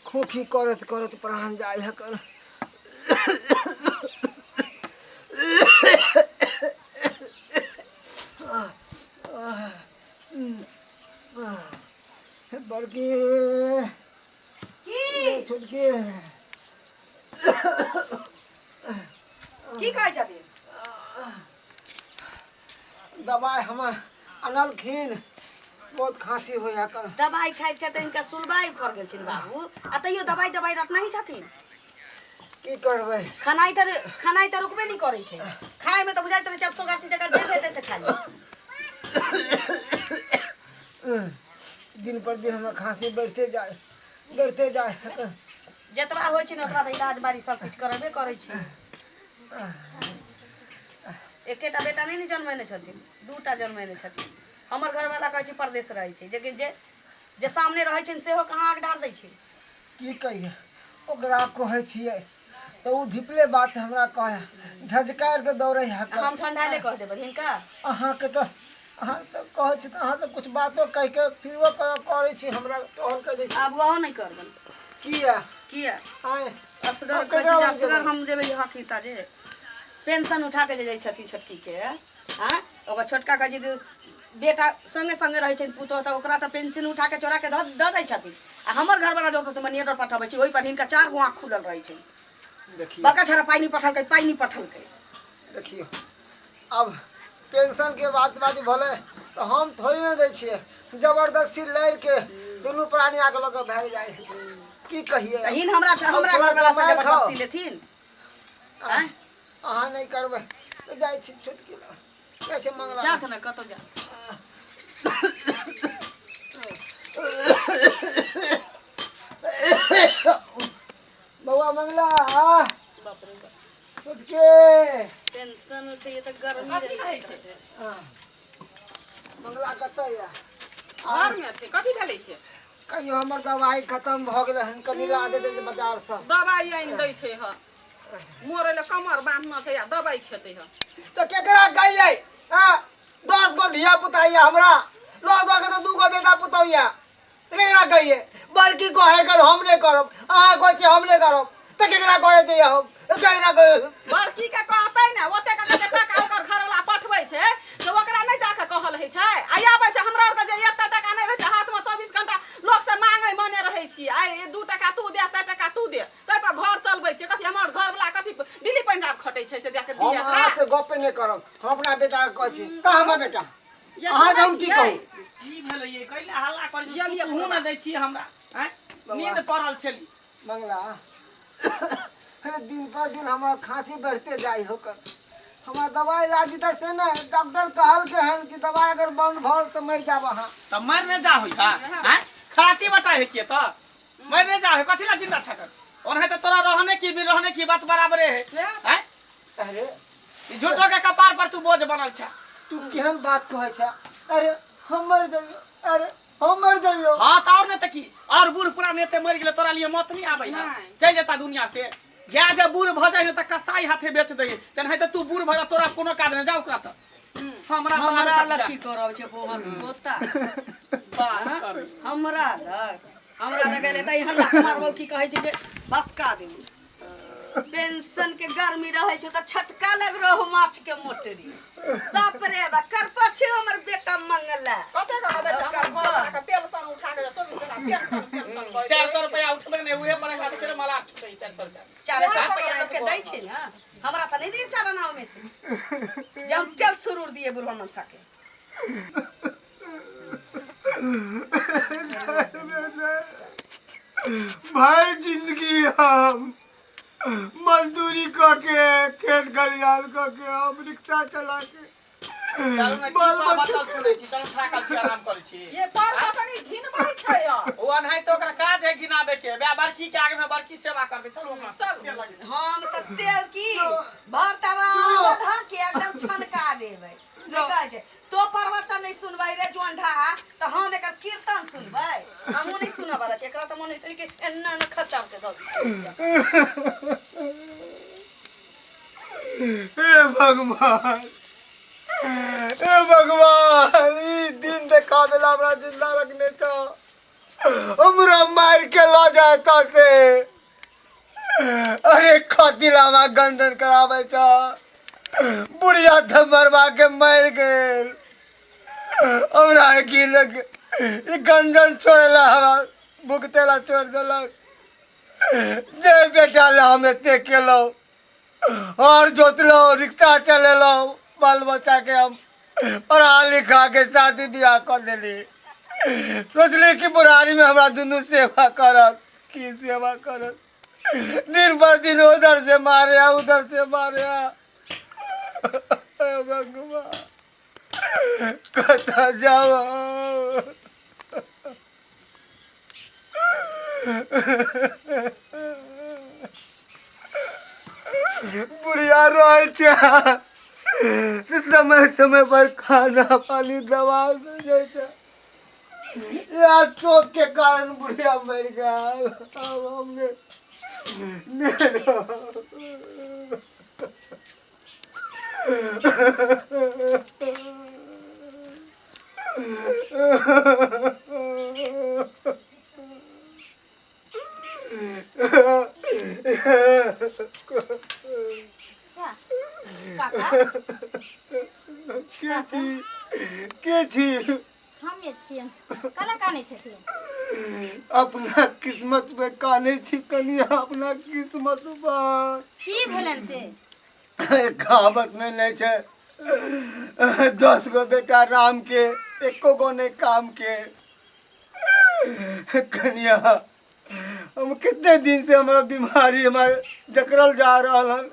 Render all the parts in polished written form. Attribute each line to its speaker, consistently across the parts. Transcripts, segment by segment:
Speaker 1: खोखी करैत करैत प्राण जाइ हकन। बड़की
Speaker 2: की
Speaker 1: छोटकी
Speaker 2: की कहै छथिन?
Speaker 1: दबाइ हमर अनलखिन, बहुत खाँसी होइ हकन।
Speaker 2: दबाइ खाइत खाइत हिनका सुलबाइ उखड़ गेल छनि बाबू, आ तैयो दबाइ दबाइ रटने ही छथिन।
Speaker 1: की करबै?
Speaker 2: खेनाइ तऽ रुकबे नहि करै छै। खायमे तऽ बुझाइत रहै छै आब सोगाती जकाँ जे भेटै से खा ली।
Speaker 1: दिन पर दिन हमर खाँसी बढ़ते जाय, बढ़ते जाय हकन।
Speaker 2: जतबा होइ छै ने ओतबा तऽ इलाज बारी सब किछु करेबे करै छै। एकेटा बेटा नहि ने जन्मेने छथिन, दूटा जन्मेने छथिन। हमर घरवाला कहै छै परदेश रहै छै, जेकि जे जे सामने रहै छै सेहो कहाँ आग ढार दै छै।
Speaker 1: की कहिए, ओकरा कहै छियै तऽ ओ धिपले बात हमरा कहै झझकारि कऽ दौड़ै हकन।
Speaker 2: हम ठंडाले कह देबै हिनका।
Speaker 1: अहाँके तऽ अहाँ तऽ कहै छी तऽ अहाँ तऽ किछु बातो कहि कऽ फिरो करै छी, हमरा टहल कऽ दै छी।
Speaker 2: आब ओहो नहि करबनि।
Speaker 1: किया?
Speaker 2: किया?
Speaker 1: आँय?
Speaker 2: असगर
Speaker 1: आब
Speaker 2: कहै छी
Speaker 1: केकरा
Speaker 2: जे
Speaker 1: लग
Speaker 2: असगर
Speaker 1: जेबै?
Speaker 2: हम जेबै हक हिस्सा जे पेंशन उठा के जे जाइ छथिन छोटकी के। आँय, ओकर छोटका कहै छै जे बेटा संगे संगे रहै छनि पुतोह, तऽ ओकरा तऽ पेंशन उठा के चोरा के दऽ दै छथिन, आ हमर घरवाला जे ओतऽसँ मनी ऑर्डर पठबै छै ओहि पर हिनका चारि गो आँख खुलल रहै छनि।
Speaker 1: देखियौ,
Speaker 2: बड़का छड़ा पाइ नहि पठलकै, पाइ नहि पठलकै।
Speaker 1: देखियौ, आब पेंशनके बात बात भेलै तऽ हम थोड़े ने दै छियै, जबरदस्ती लड़िके दुनू प्राणी आके लऽ कऽ भागि जाइ। की कहियै?
Speaker 2: तऽ हिन हमरा हमरा
Speaker 1: थोड़ा
Speaker 2: घरवाला से
Speaker 1: मारि खाउ।
Speaker 2: जबरदस्ती लेथिन? आँय?
Speaker 1: अहाँ नहि करबै तऽ जाइ छी छोटकी लग, जाइ छी मंगला।
Speaker 2: जाथ ने, कतहु जाथ।
Speaker 1: बौआ मंगला।
Speaker 2: बाप रे बाप।
Speaker 1: छोटके
Speaker 2: टेंशन उठैए तऽ गर्मी
Speaker 3: कथी
Speaker 2: रहै
Speaker 3: कहै छै?
Speaker 1: मंगला कतऽ यऽ?
Speaker 3: घरमे छै। कथी भेलै छै?
Speaker 1: कहियो हमर दवाइ खतम भऽ गेलै हन, कनि ला देते जे बाजारसँ।
Speaker 3: दबाइ आनि दै छै। ह, मरै लए कमर बान्हने छै आ दबाइ खेतै। ह,
Speaker 1: तऽ केकरा कहियै? हँ, 10 गो धिया पुता यऽ हमरा, लऽ दऽ के तऽ 2 गो बेटा पुतहु यऽ, तऽ केकरा कहियै? बड़की कहै कर हम नहि करब, अहाँ कहै छियै हम नहि करब, तऽ केकरा कहै छियै हम? केकरा कहै?
Speaker 3: बड़की के कहतै ने, ओते के जे टाका ओकर घरवला पठबै छै से ओकरा नहि जाके कहल होइ छै? आ आबै छै हमरा आरके जे एकटा टाका नहि रहै छै हाथमे, 24 घंटा लोकसँ मांगै मने रहै छी। आइ 2 टाका तू दे, 4 टाका तू दे, ताहि पर घर चलबै छै। कथी हमर घरवला कथी दिल्ली पंजाब खटै छै से जाके
Speaker 1: हम
Speaker 3: दिए
Speaker 1: अहाँ
Speaker 3: ओकरा?
Speaker 1: से गप्पे नहि करब, हम अपना बेटाके कहै छी। तऽ हमर बेटा
Speaker 3: ये
Speaker 1: अहाँ से
Speaker 3: सुनै
Speaker 1: हम की
Speaker 3: छियै?
Speaker 1: कहू?
Speaker 4: की भेलै ये? कैले हल्ला करै
Speaker 3: ये
Speaker 4: छी?
Speaker 3: लिअ।
Speaker 4: सुतहु ने दै छी हमरा? आँय, नींद पड़ल छली।
Speaker 1: मंगला, अरे दिन पर दिन हमर खांसी बढ़ते जाइ होकर। हमर दवाइ ला दीता से ने, डॉक्टर कहलके हन कि दवाइ अगर बंद भऽ तऽ मरि जाब अहाँ।
Speaker 4: तऽ मरि नहि जा होइ हा? आँय, खराती बटाइ है किए? तऽ मरि नहि जा होइ, कथी ला जिंदा छकर? ओनाहि तऽ तोरा रहने की भी रहने की बात बराबरे है। आँय?
Speaker 1: अरे
Speaker 4: ई झूठो के कपार पर तू बोझ बनल छ।
Speaker 1: तू केहन बात कहै छ? अरे हम मरि जइयो, अरे हम मरि जइयो।
Speaker 4: हाँ तऽ और नहीं तऽ की? और बूढ़ पुरान एते मरि गेलै, तोरा लिए मौत नहीं आबै है?
Speaker 3: नहि।
Speaker 4: चलि जेता दुनिया से। गाय जे बूढ़ भऽ जाइ ने तऽ कसाई हाथे बेच दै, तेनाहिते तू बूढ़ भऽ जा, तोरा कोनो काज नहि। जा ओकरा तऽ हमरा तऽ
Speaker 2: हमरा
Speaker 4: आबै
Speaker 2: लग
Speaker 4: छै।
Speaker 2: की करब छै बोहक पोता?
Speaker 4: बात करू।
Speaker 2: हमरा लग, हमरा लग एलै तऽ एहन लात मारबौ की कहै छै जे भसका देबौ। पेंशन के गर्मी रहै छै तऽ छटका लग रहो माछ के मोटरी। बाप रे बा, करपा छै हमर बेटा मंगला।
Speaker 3: कते के कहबै छै हमर घरवला के पेंशन उठा के 24 घंटा पेंशन पेंशन करैत
Speaker 4: 400
Speaker 3: रहै छै।
Speaker 4: रुपया उठबे नहि, उहे पर एकरा देखियौ मलार छुटै 400 रुपया।
Speaker 2: 400 रुपया लोक के दै छै ने, हमरा तऽ नहि दिए चार आना ओहिमे से जे हम तेल सुरूर दिए बुढ़वा मनसा के।
Speaker 1: भरि जिंदगी हम मजदूरी कऽ के, खेत खलिहान कऽ के, हम रिक्शा चला के
Speaker 4: चलू ने, की
Speaker 1: बाल
Speaker 4: पर
Speaker 1: बच्चा
Speaker 4: बचल सुनै छी? चलू, थाकल छी, आराम करै छी।
Speaker 3: ये पर कनि घिनबै छै यौ।
Speaker 4: ओ अनहाइते ओकरा काज है घिनाबे के। बे बड़की के आगे में बड़की सेवा करतै। चलू अपना।
Speaker 3: चलू।
Speaker 4: तेल लगे।
Speaker 2: हम तऽ तेल की भरतवा धऽ के एकदम छनका देबै। नहि कहै छै तो प्रवचन नहि सुनबै रे जोन ढाहा, तऽ हम एकर कीर्तन सुनबै? हमहूँ नहि सुनऽ वाला छी एकरा। तऽ मन होइत छै कि एन्ना एन्ना खच्चर के दऽ दी।
Speaker 1: हे भगवान, हे भगवान, ई दिन देखाबे ला हमरा जिंदा रखने छौ? हमरा मार के ल जाए तो से। अरे खतिलामा गंजन कराबै छ, बुढ़िया तऽ मरबा के मरि गेल। हमरा की लग ई गंजन छोड़ला, हमरा भुगतेला छोड़ि देलक। जे बेटा ले हम एते केलहुँ, हर जोतलहुँ, रिक्शा चलेलहुँ, बाल बच्चाके हम पढ़ा लिखा के शादी बियाह कऽ देली। सोचली कि बुढ़ारीमे हमरा दुनू सेवा करत। की सेवा करत? दिन पर दिन उधर से मारे आ, उधर से मारे आ। भगवान, कतऽ जाओ? बुढ़िया रहै छै, समय समय पर खाना पानी दवा भेजै छै। इएह शोक के कारण बुढ़िया मरि गेल। आब हम नहि रहब।
Speaker 5: अच्छा काका।
Speaker 1: के छी, के छी?
Speaker 5: हमे छियनि। कला कानै छथिन?
Speaker 1: अपना किस्मत पे कानै छी कनिया, अपना किस्मत पर।
Speaker 5: की भेलनि से?
Speaker 1: कहावत में नहीं छै, 10 गो बेटा राम के, एको गो नहीं काम के। कनिया, हम कितने दिन से हमारा बीमारी हमारे जकड़ल जा रहा हन।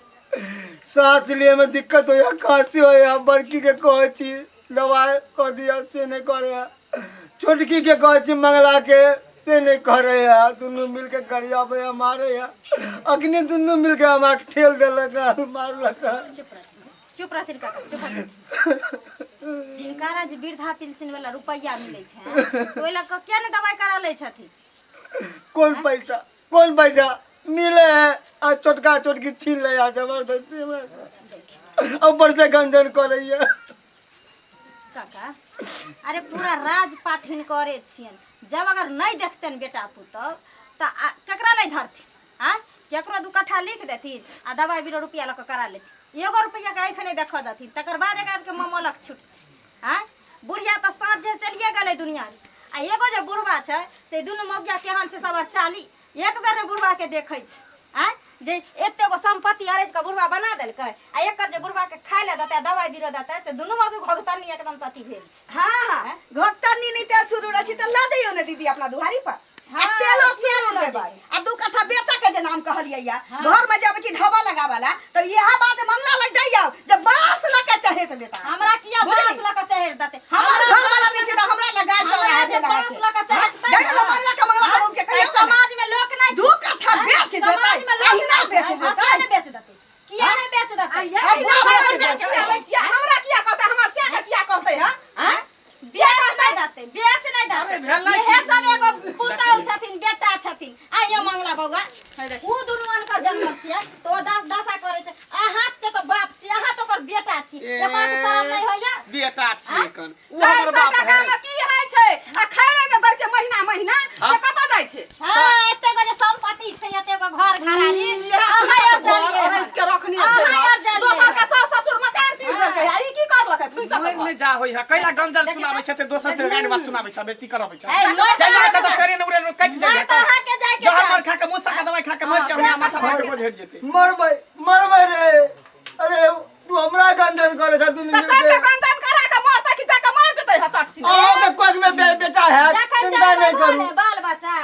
Speaker 1: सांस लिए में दिक्कत हो या खांसी हो या। बड़की के कहै छी दवाई कऽ दिअ, से नहीं करे। छोटकी के कहै छी मंगला के, से नहीं करे। है दुनू मिलके गरियाबै है, मारे है। अखनी दुनू मिलके हमरा ठेल देलक है, मारलक है।
Speaker 5: चुप रहथिन, चुप रहथिन काका, चुप रहथिन। हिनकारा जे वृद्धा पेंशन वाला रुपैआ मिलै छै, ओहि लऽ कऽ किया नहि दवाइ करा लै छथिन?
Speaker 1: कौन पैसा, कौन पैसा मिले है? आ छोटका छोटकी छीन ले आ जबरदस्ती हमरा, ऊपर से गंजन करैया।
Speaker 5: काका, अरे पूरा राज पाठ हिनकरे छियनि। जब अगर नहि देखतनि बेटा पुतहु तऽ केकरा नहि धरथिन? आँय, केकरो 2 कट्ठा लिख देथिन आ दवाइ बीरो रुपैआ लऽ कऽ करा लेथिन। एगो रुपैआके आँखि नहि देखऽ देथिन, तकर बाद एकरा आरके ममलक छुटतै। आँय, बुढ़िया तऽ साँझ जे चलिए गेलै दुनिआसँ, आ एगो जे बुढ़बा छै से दुनू मौगिया केहन छै सब चाली। एक बेर ने बुढ़बाके देखै छै। आँय, जे एते गो सम्पत्ति अरजि कऽ बुढ़बा बना देलकै, आ एकर जे बुढ़बा के खाय लए देतै, दवाइ बीरो देतै, से दुनू मौगी घोघतनी एकदम से अथी भेल छै।
Speaker 2: हाँ, घोघतनी नहीं तेल शुरू रहै छै तऽ लऽ जइयौ ने दीदी अपना दुआरी पर। आ
Speaker 5: हाँ,
Speaker 2: तेलो
Speaker 5: किया
Speaker 2: शुरू
Speaker 5: नहि लऽ
Speaker 2: देबै।
Speaker 5: जेबै?
Speaker 2: आ 2 कट्ठा बेचऽ के जे नाम कहलियै या,
Speaker 5: हाँ।
Speaker 2: घर में जे अबै छी ढाबा लगाबऽ ला, तऽ इएह बात मंगला लग जइयौ जे बांस लऽ के चहेट देता।
Speaker 5: हमरा किया
Speaker 2: बुझली?
Speaker 5: बांस लऽ के चहेट देतै?
Speaker 2: हमर
Speaker 5: हमरा
Speaker 2: घर वाला
Speaker 5: बांस
Speaker 2: नहि छै तऽ हमरा लगा
Speaker 5: हमरा
Speaker 2: चौराहा
Speaker 5: जे
Speaker 2: देला
Speaker 5: बांस
Speaker 2: छै।
Speaker 5: लऽ के चहेटतै
Speaker 2: जाइयौ ने
Speaker 5: ने?
Speaker 2: मंगला के, मंगला के
Speaker 5: हाँ?
Speaker 2: बहू के
Speaker 5: एहि
Speaker 2: कहियौ ने।
Speaker 5: समाज में लोक नहि
Speaker 2: 2 कट्ठा
Speaker 5: हाँ?
Speaker 2: बेच देतै,
Speaker 5: समाज में लोक
Speaker 2: अहिना
Speaker 5: नहि
Speaker 2: बेच
Speaker 5: छै। हाँ,
Speaker 2: देतै।
Speaker 5: किया नहि बेच देतै? किया नहि बेच देतै?
Speaker 2: अहिना बेच देतै।
Speaker 3: हमरा किया कहतै? हमर से के किया कहतै? हँ,
Speaker 5: आँय? बेच नहि देतै, बेच नहि देतै।
Speaker 4: अरे भेलै
Speaker 5: इहे
Speaker 4: की?
Speaker 5: सब एगो पुतहु छथिन, बेटा छथिन। आइयो मंगला बौआ, उ दुनू अनकर जन्म छियै तऽ ओ दस दशा करै छै। अहाँ के तऽ बाप छी, अहाँ तऽ ओकर बेटा छी, एकर तऽ शरम नहि होइया?
Speaker 4: बेटा छियै कन उ
Speaker 3: चारि
Speaker 4: हमर
Speaker 3: सए
Speaker 4: बाप
Speaker 3: टाका
Speaker 4: है।
Speaker 3: मे की होइ छै? आ खाय लए जे दै छै महीना महीना, से कतऽ जाइ छै?
Speaker 5: हाँ, एते गो जे संपत्ति छै, एते गो घर घरारी,
Speaker 3: इएह
Speaker 5: अहाँ आर
Speaker 3: घर
Speaker 5: जानिए।
Speaker 3: अरैज के रखने छै।
Speaker 5: अहाँ आर जानिए।
Speaker 3: दोसर के सास ससुर मकान पीट देलकै, आ ई की करलकै? फुसि
Speaker 4: मोन नहि जा होई है, कैला गंजन सुनाबै छै ते दोसर से गारि बात सुनाबै छै, बेइज्जती करबै छै।
Speaker 5: ए, मर
Speaker 4: चल जा,
Speaker 5: तऽ
Speaker 4: कतौ ट्रेन उरेन कटि जाइ
Speaker 5: मर
Speaker 4: है
Speaker 5: तऽ अहाँके जाइके
Speaker 4: जहर
Speaker 5: चाही।
Speaker 4: मर खा के, मुसा के दवाई खा के मर जाए, हमरा माथा पर के बोझ हटि जेतै।
Speaker 1: मरबै, मरबै रे। अरे तू हमरा गंजन करे छ दुनू
Speaker 3: तऽ सबके
Speaker 1: मिलके।
Speaker 3: गंजन करा के मरतै कि जाके मर जेतै? हचट छी।
Speaker 1: अहाँके कोख में बेटा है,
Speaker 5: जखन
Speaker 1: चिंता
Speaker 5: जन्म
Speaker 1: नहीं करू।
Speaker 5: ने बाल बच्चा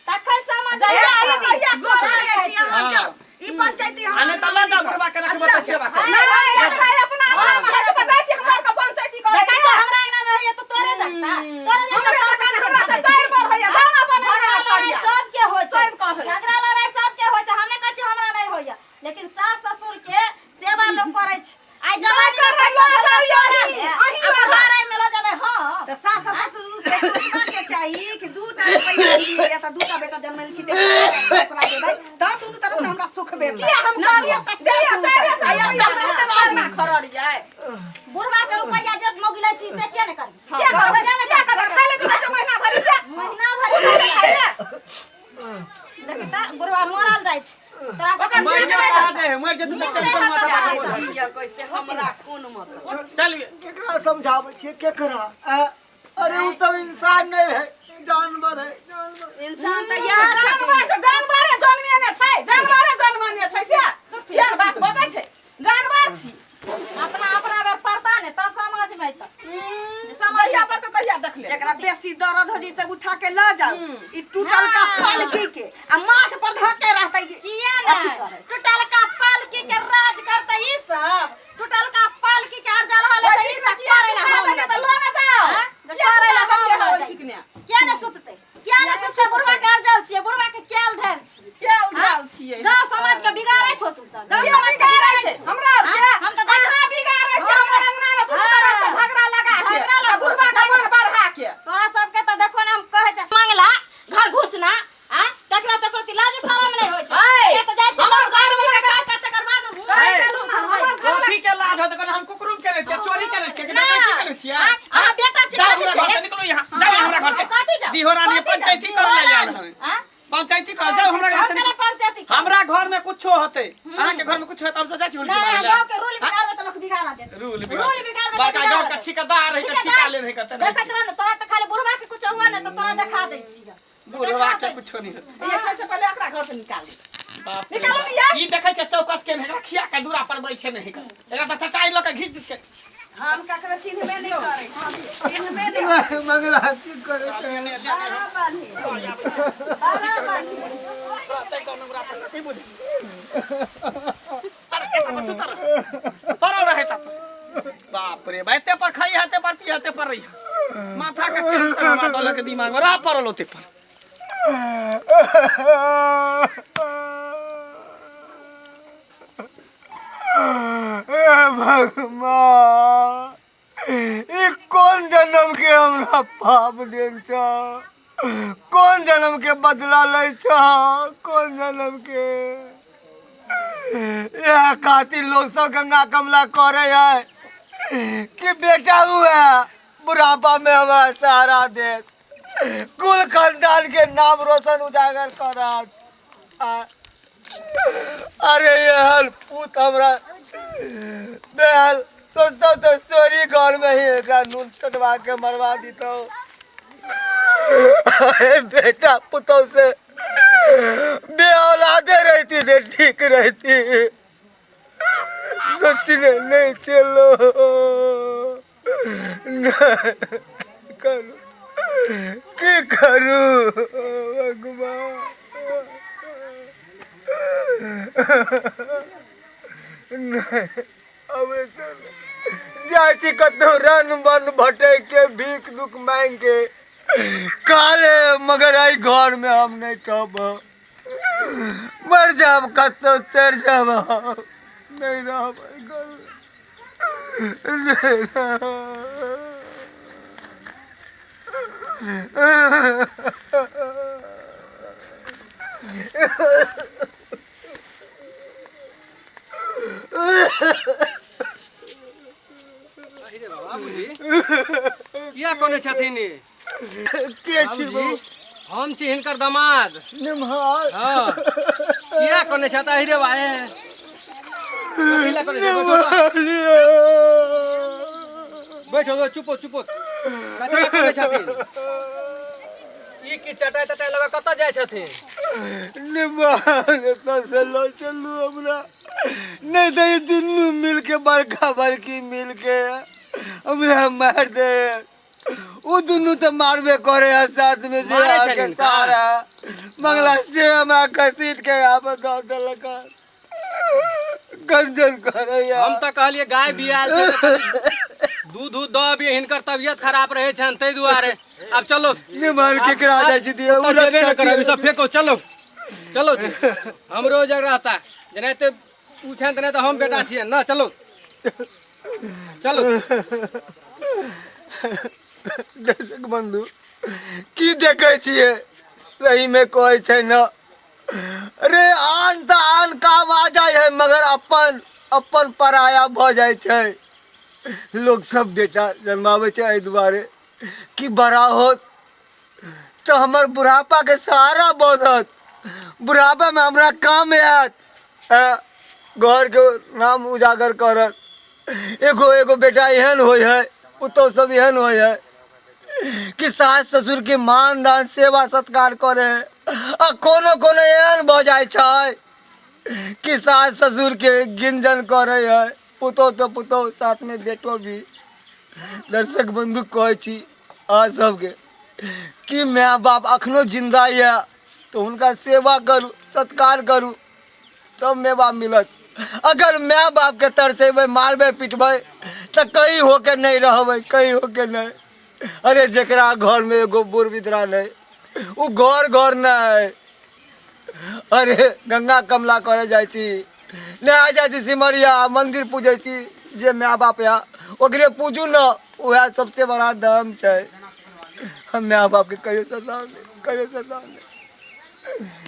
Speaker 5: तखन समझ
Speaker 2: ए
Speaker 5: आयत।
Speaker 2: दीदी, गोर लागै छी, अहाँ जाउ। ई पंचायती हमरा
Speaker 4: आ नहि तऽ लऽ जाउ बुढ़बा के, रखबै तऽ सेवा करबै।
Speaker 3: नहि, अपना अपना अंगना में होइ छै तऽ जाइ छी हमरा आरके पंचायती करै।
Speaker 5: देखै छौ, हमरा अंगना में होइया तऽ तोरे जगता, तोरे जगता।
Speaker 3: हमरे
Speaker 5: सास
Speaker 3: जकाँ
Speaker 5: ससुर
Speaker 3: हमरा से
Speaker 5: के
Speaker 3: चारि बार होइया, जाउ ने अपन
Speaker 5: झगड़ा
Speaker 3: अंगना
Speaker 5: लड़ाई
Speaker 3: करिया।
Speaker 5: सबके होइ छै,
Speaker 3: सबके होइ छै।
Speaker 5: झगड़ा लड़ाई सबके होइ छै। हम नहि कहै छी हमरा नहि होइया, लेकिन सास ससुर के सेवा लोक करै छै। आइ जवानी में
Speaker 3: करबै,
Speaker 5: कहियो
Speaker 3: लऽ
Speaker 5: लऽ
Speaker 3: जाउ
Speaker 5: जाउ,
Speaker 3: अहीं, अहीं
Speaker 5: आ
Speaker 3: लऽ जाउ।
Speaker 5: बुढ़ारे में लऽ जेबै। हँ,
Speaker 2: तऽ सास ससुर के सोचबाके चाही कि 2टा रुपैआ मिलैया तऽ 2टा बेटा जन्मल छी तऽ ओकरा देबै तऽ दुनू तरफ से हमरा सुख भेटतै।
Speaker 3: किया हम
Speaker 2: नहि
Speaker 3: करब?
Speaker 2: एकटा तेल
Speaker 3: किया
Speaker 2: सुनतै,
Speaker 3: चारिए सए
Speaker 2: आ एकटा
Speaker 3: रुपैआ
Speaker 2: पुत्र
Speaker 3: करना
Speaker 2: आबी।
Speaker 3: खरड़ियै?
Speaker 5: बुढ़वा के रुपैआ जे मौगी लै छी से किया नहि करबी?
Speaker 2: हँ,
Speaker 3: किया करबै?
Speaker 5: किया नहि
Speaker 3: किया करबै? खाय लए दै छै महीना भरि से?
Speaker 5: महीना भरि
Speaker 3: खाय लए।
Speaker 4: छै तू तऽ टेंशन माथा पर बोल।
Speaker 2: जिया कैसे हमरा कोन मतलब।
Speaker 4: चलिए।
Speaker 1: केकरा समझाबै छियै केकरा? आ, अरे उ सब इंसान नहीं है, जानवर है, जानवर।
Speaker 2: इंसान तऽ इएह छथिन।
Speaker 3: जानवर छै, जानवरे जन्मेने छै, जानवरे जन्मने छै से से बात बतै छै, जानवर छी।
Speaker 5: अपना अपना बेर पड़ता ने तऽ समझ में अयतै।
Speaker 3: समझिया पर तऽ तहिया देख ले।
Speaker 2: जकरा बेसी दर्द हो जैसे उठा के ल जाओ, ई टूटल का पालकी के आ माथ पर धऽ के रहतै।
Speaker 5: किया ने टूटल का पालकी के राज करतै ई सब? टूटल का पालकी के अर्जल हले तऽ ई सब करे ला हम
Speaker 3: तऽ ल ने जाओ।
Speaker 5: हाँ? करे ला हम ल जाइ। किया ने सुततै? किया ने सुततै? बुढ़वा के अर्जल छियै, बुढ़वा के केल धैल छियै।
Speaker 3: केल धैल छियै।
Speaker 5: गाँव समाज के बिगाड़ै छौ तू सब। गाँव
Speaker 3: किया
Speaker 5: समाज के
Speaker 3: बिगाड़ै
Speaker 5: बिगाड़ै
Speaker 3: छै
Speaker 5: छौ।
Speaker 3: हमरा आर के?
Speaker 5: हम तऽ जाइ
Speaker 3: अहाँ बिगाड़ै छै हमर अंगना में दुनू
Speaker 5: हाँ।
Speaker 3: तरफ से झगड़ा लगा के,
Speaker 5: झगड़ा
Speaker 3: आ
Speaker 5: लगबै
Speaker 3: बुढ़वा
Speaker 5: छै।
Speaker 3: के मन बढ़ा के।
Speaker 5: तोरा सबके तऽ देखो ने, हम कहै छै मांगला घर घुसना आ तकरा तकरो ती लाज शरम नहि होइ छै।
Speaker 3: ऐ,
Speaker 5: से तऽ जाइ छै
Speaker 3: हमर
Speaker 5: दस घर वाला के काज तकर बाद हम
Speaker 3: कहै छलहुँ, हमर घर
Speaker 4: कथी के लाज होत? हम कुकरूम केने छियै, चोरी केने छियै कि डकैती केने छियै?
Speaker 5: आँय, अहाँ बेटा छी,
Speaker 4: जाउ
Speaker 5: कथी
Speaker 4: हमरा घर
Speaker 5: छियै?
Speaker 4: से निकलू यहाँ, जाउ हमरा घर से।
Speaker 5: कथी जाउ?
Speaker 4: दिहो रानी
Speaker 5: कथी जाउ?
Speaker 4: पंचायती करे ला आयल हन।
Speaker 5: आँय?
Speaker 4: पंचायती कर जाउ हमरा घर से
Speaker 5: हम
Speaker 4: निकलू।
Speaker 5: पंचायती करब।
Speaker 4: हमरा घर में कुछो होते, अहाँ के घर में कुछो होते, हम सब जाइ छी हुलकी
Speaker 5: नहीं,
Speaker 4: मारै ला।
Speaker 5: गाँव के रूल बिगाड़बे तऽ लोक बिगाड़ा देत।
Speaker 4: रूल
Speaker 5: रूल बिगाड़बे तऽ
Speaker 4: बड़का
Speaker 5: बिगाड़ा
Speaker 4: गाँव के
Speaker 5: देत।
Speaker 4: ठेकेदार है के ठिका ले रहे के तेना।
Speaker 5: देखैत रह ने, तोरा तऽ खाली बुढ़वा के कुछ हुआ ने तऽ तोरा देखा दै छियै।
Speaker 4: बुढ़वा के कुछो नहीं होते।
Speaker 3: ये सबसे पहले एकरा घर से निकाल।
Speaker 4: बाप रे
Speaker 3: निकालू
Speaker 4: बाप।
Speaker 3: ने यार।
Speaker 4: ई देखै छै चौकस के एकरा खिया के दूरा पर बैठे नहीं कर, एकरा तऽ चटाई लऽ के घीच के।
Speaker 2: हम ककरो चिन्हबे नहि करै, चिन्हबे नहि।
Speaker 1: मंगला की करे छै?
Speaker 2: बड़ा बढ़िया, बड़ा बढ़िया।
Speaker 4: पड़ल रहे तब। बाप रे बा, एते पर खाई हते पर पी हते पर रही, माथा के टेंशन हमरा दलक दिमाग में रह पड़ल ओते पर।
Speaker 1: हे भगवान, ई कोन जन्म के हमरा पाप देल छ? कोन जन्म के बदला लै छ? कोन जन्म के? इएह खातिर लोग सब गंगा कमला करे है कि बेटा हुआ बुढ़ापा में हमारा सहारा दे, कुल खानदान के नाम रोशन उजागर करत। अरे ये पूत हमरा बेहल सोचता तो चोरी घर में ही एकरा नून चटवा के मरवा दीतो। अरे बेटा पुतोह से बेऔलादे रहती थे, ठीक रहती। सोचने नहीं चलो नहीं करू की करू भगवान? नहीं अब जाइ छी कतहु रन बन भटक के भीख दुख मांग के काले, मगर एहि घर में हम नहीं ठहब। मर जाब कतहु, तर जाब, हम नहीं रहब एहि घर में, नहीं रहब।
Speaker 6: बाबूजी, किया कोने छथिन ई?
Speaker 1: के छी?
Speaker 6: बाबूजी, हम छी हिनकर दामाद।
Speaker 1: निमहार।
Speaker 6: हाँ, किया कोने छता? अहि रे बा, ए। कथी लए कोने छै? बैठो तऽ। बैठो तो, चुपो चुपो। कथी लए कोने छथिन ई? की चटाई तटाई लगा कतऽ जाइ छथिन?
Speaker 1: निमहार, एतऽ से लऽ चलू हमरा, नहीं तऽ ई दुनू मिल के, बड़का बड़की मिल के हमरा मारि दे। ओ दुनू तऽ मारबे करे है साथ में जे
Speaker 6: मारै
Speaker 1: अहाँके
Speaker 6: छनि हिनका?
Speaker 1: सहारा मंगला से हमरा घसीट के यहाँ पर दऽ देलक, गंजन करैया।
Speaker 6: हम तऽ कहलियै गाय बियाल छै तऽ दूध उध दऽ अबियै, हिनकर तबियत खराब रहै छनि ताहि दुआरे। आब चलो।
Speaker 1: निमहार, केकरा जाइ छी दिअ?
Speaker 6: ओतऽ जेबे नहि करब, ई सब फेको। चलो चलो जी, हमरो जग रहता जेनाहिते उ छनि तेनाहिते हम बेटा छियनि ने। चलो चलो।
Speaker 1: दर्शक बंधु, की देखै छियै? सही में कहै छै ने, अरे आन तऽ आन काम आ जाइ है, मगर अपन अपन पराया भऽ जाइ छै। लोक सब बेटा जन्माबै छै एहि दुआरे कि बड़ा होत तऽ हमर बुढ़ापाके सहारा बनत, बुढ़ापामे हमरा काम आयत। घरके नाम उजागर करत। एगो एगो बेटा एहन होइ है, पुतहु सब एहन होइ है कि सास ससुरके मान दान सेवा सत्कार करे है, आ कोनो कोनो एहन भऽ जाइ छै कि सास ससुरके गिंजन करे है, पुतहु तऽ पुतहु साथमे बेटो भी। दर्शक बन्धु, कहै छी अहाँ सबके कि माय बाप अखनो जिन्दा यऽ तऽ हुनका सेवा करू, सत्कार करू, तब माय बाप मिलत। अगर माय बापके तरसेबै, मारबै पिटबै तऽ कहीं होके नहि रहबै, कहीं होके नहि। अरे जकरा घरमे एगो बूढ़ बिधरा नहि, ओ घर घर नहि। अरे गंगा कमला करे जाइ छी, नहा जाइ छी, सिमरिया मंदिर पूजै छी, जे माय बाप या ओकरे पूजू ने, उएह सबसे बड़ा धर्म छै। हम माय बापके कहियो सताउ नहि, कहियो सताउ नहि।